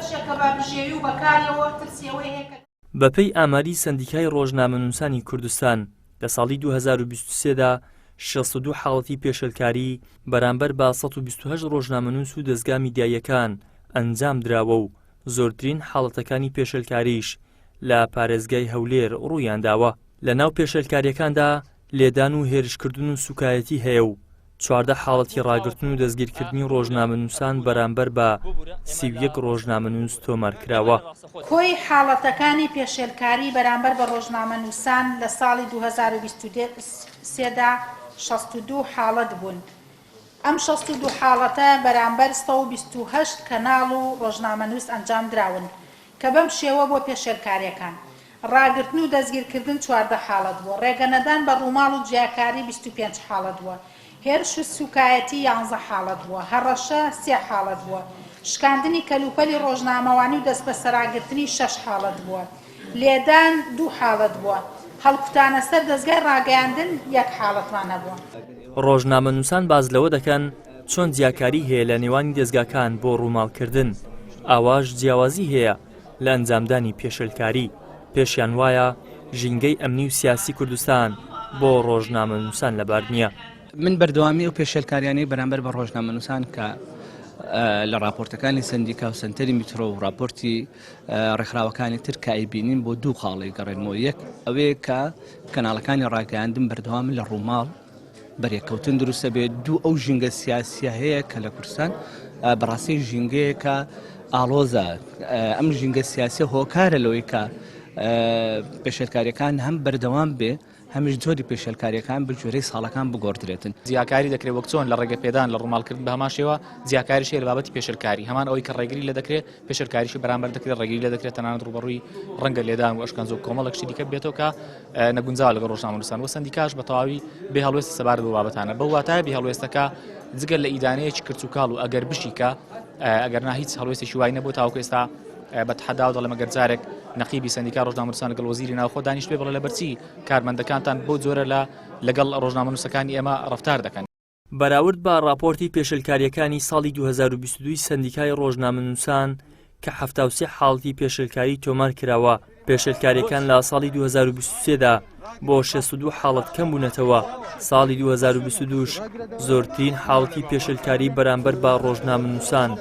بەشێکە بە بژێوی و بە کاریەوە ترسی ئەوەی هەیە کە. بەپێی ئاماری سەندیکای ڕۆژنامەنووسانی کوردستان، لە ساڵی 2023 دا 62 حاڵەتی پێشێلکاری بەرامبەر بە 128 ڕۆژنامەنووس و دەزگا میدیاییەکان ئەنجامدراوە و زۆرترین حاڵەتەکانی پێشێلکاریش لە پارێزگای هەولێر ڕوویانداوە. لەناو پێشێلکارییەکاندا لێدان و هێرشکردن و سوکایەتی هەیە و 14 حاڵەتی ڕاگرتن و دەستگیرکردنی ڕۆژنامەنووسان بەرامبەر بە 31 ڕۆژنامەنووس تۆمارکراوە. کۆی حاڵەتەکانی پێشێلکاری بەرامبەر بە ڕۆژنامەنووسان لە ساڵی 2023 دا 62 حاڵەت بوون، ئەم 62 حاڵەتە بەرامبەر 128 کەناڵ و ڕۆژنامەنووس ئەنجامدراون کە بەم شێوە بۆ پێشێلکارییەکان ڕاگرتن و دەستگیرکردن 14 حاڵەت بووە، ڕێگەنەدان بە ڕووماڵ و جیاکاری 25 حاڵەت بووە، هێرش و سووکایەتی یانزە حاڵەت بووە، هەڕەشە سێ حاڵەت بووە، شکاندنی کەلوپەلی ڕۆژنامەوانی و دەستبەسەراگرتنی شەش حاڵەت بووە، لێدان دوو حاڵەت بووە، هەڵکوتانە سەر دەزگای ڕاگەیاندن یەک حاڵەتمان هەبووە. ڕۆژنامەنووسان باس لەوە دەکەن چۆن جیاکاری هەیە لە نێوانی دەزگاکان بۆ ڕووماڵکردن، ئاواش جیاوازی هەیە لە ئەنجامدانی پێشێلکاری، پێشیان وایە ژینگەی ئەمنی و سیاسی کوردستان بۆ ڕۆژنامەنووسان لەبار نییە. من بەردەوامی ئەو پێشێلکاریانەی بەرامبەر بە ڕۆژنامەنووسان کە لە ڕاپۆرتەکانی سەندیکا و سەنتەری میترۆ و ڕاپۆرتی ڕێکخراوەکانی تر کە ئەیبینین بۆ دوو خاڵی گەڕێنمەوە یەک ئەوەیە کە کەناڵەکانی ڕاگەیاندن بەردەوامن لە ڕووماڵ بەرێککەوتن دروستە بێت دوو ئەو ژینگە سیاسیە هەیە کە لە کوردستان بەڕاستی ژینگەیەکە ئاڵۆزە ئەم ژینگە سیاسیە هۆکارە لەوەی کە پێشێلکاریەکان هەم بەردەوام بێ هەمیش جۆری پێشێلکاریەکان بە گوێرەی ساڵەکان بگۆڕدرێتن. جیاکاری دەکرێت وەک چۆن لە ڕێگەپێدان لە ڕووماڵکردن بە هەمان شێوە جیاکاریش هەیە لە بابەتی پێشێلکاری هەمان ئەوەی کە ڕێگری لێ دەکرێت پێشێلکاریشی بەرامبەر دەکرێت ڕێگری لێ دەکرێت تەنانەت ڕووبەڕووی ڕەنگە لێدان و ئەشکەنجە و کۆمەڵێک شتی دیکە بێتەوە کە نەگونجاوە لەگەڵ ڕۆژنامەنووسان و سەندیکاش بە تەواوی بێ هەڵوێستە سەبارەت بەو بابەتانە بەو واتایە بێ هەڵوێستەکە جگە لە ئیدانەیەکی کرچ و کاڵ و ئەگەر بشیکە ئەگەر نا هیچ هەڵوێستێکی وای نەبوو تاوەکو ئێستا بە تەحەداوە دەڵێم ئەگەر جارێک نەقیبی سەندیکا ڕۆژنامەنووسان لەگەڵ وەزیری ناوخۆ دانیشتبێ بڵێ لەبەرچی کارمەندەکانتان بەو جۆرە لە لەگەڵ ڕۆژنامەنووسەکانی ئێمە ڕەفتار دەکەن. بەراورد بە ڕاپۆرتی پێشێلکارییەکانی ساڵی 2022 ی سەندیکای ڕۆژنامەنووسان کە 73 حاڵەتی پێشێلکاری تۆمار کراوە، پێشێلکارییەکان لە ساڵی 2023 دا بۆ 62 حاڵەت کەم بوونەتەوە، ساڵی 2022 ش زۆرترین حاڵەتی پێشێلکاری بەرامبەر بە ڕۆژنامەنووسان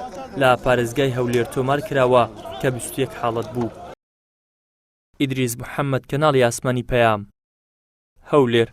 لە پارێزگای هەولێر تۆمار کراوە کە 21 حاڵەت بوو. ئیدریس محەمەد کەناڵی ئاسمانی پەیام، هەولێر.